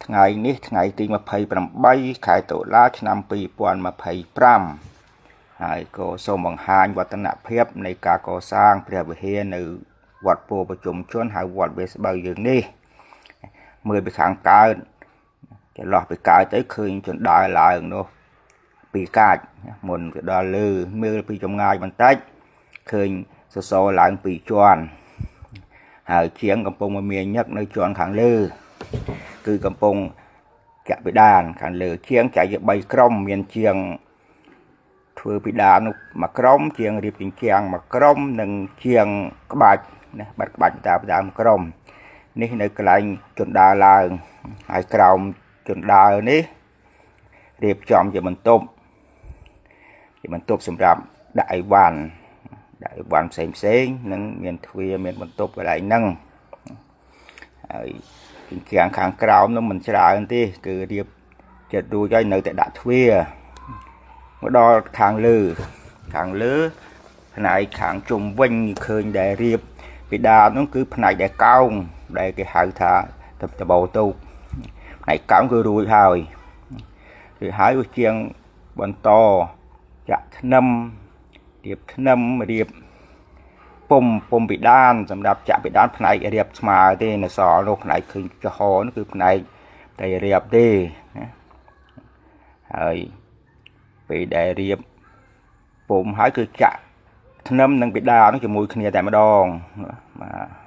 ថ្ងៃនេះថ្ងៃទី28ខែតុលាឆ្នាំ2025ហើយក៏សូមបង្ហាញវឌ្ឍនភាពនៃការកសាងព្រះវិហារនៅវត្តពោធិប្រជុំជនហៅវត្តវាលស្បូវយើងនេះមើលពីខាងកើតចន្លោះពីកើតទៅឃើញជណ្ដើរឡើងនោះពីកាចមុនទៅដល់លើមើលពីចម្ងាយបន្តិចឃើញសសរឡើងពីរជាន់ហើយជាងកំពុងមានញឹកនៅជាន់ខាងលើគឺកំពុងចាក់ពិដានខាងលើជាងចែកជា3ក្រុមមានជាងធ្វើពិដាននោះមួយក្រុមជាងរៀបជញ្ជាំងមួយក្រុមនិងជាងក្បាច់ណាបាត់ក្បាច់តាមដើមក្រុមនេះនៅកន្លែងជណ្ដើរឡើងហើយក្រោមជណ្ដើរនេះរៀបចំជាបន្ទប់សម្រាប់ដាក់អីវ៉ាន់ផ្សេងផ្សេងនិងមានទ្វារមានបន្ទប់កន្លែងហ្នឹងហើយជញ្ជាំងខាងក្រោមនោះមិនច្រើនទេគឺរៀបចិត្តរួចហើយនៅតែដាក់ទ្វារមកដល់ខាងលើផ្នែកខាងជុំវិញឃើញដែលរៀបពីដាននោះគឺផ្នែកដែលកោងដែលគេហៅថាដបោទូកផ្នែកកោងគឺរួចហើយវាជាងបន្តចាក់ធ្នឹមរៀបធ្នឹមរៀបពុំពីដានសម្រាប់ចាក់ពីដានផ្នែករៀបស្មើទេនៅសល់នោះផ្នែកឃើញចំហនោះគឺផ្នែកតែរៀបទេណាហើយពេលដែលរៀបពុំហើយគឺចាក់ធ្នឹមនិងពីដាននោះជាមួយគ្នាតែម្ដងបាទ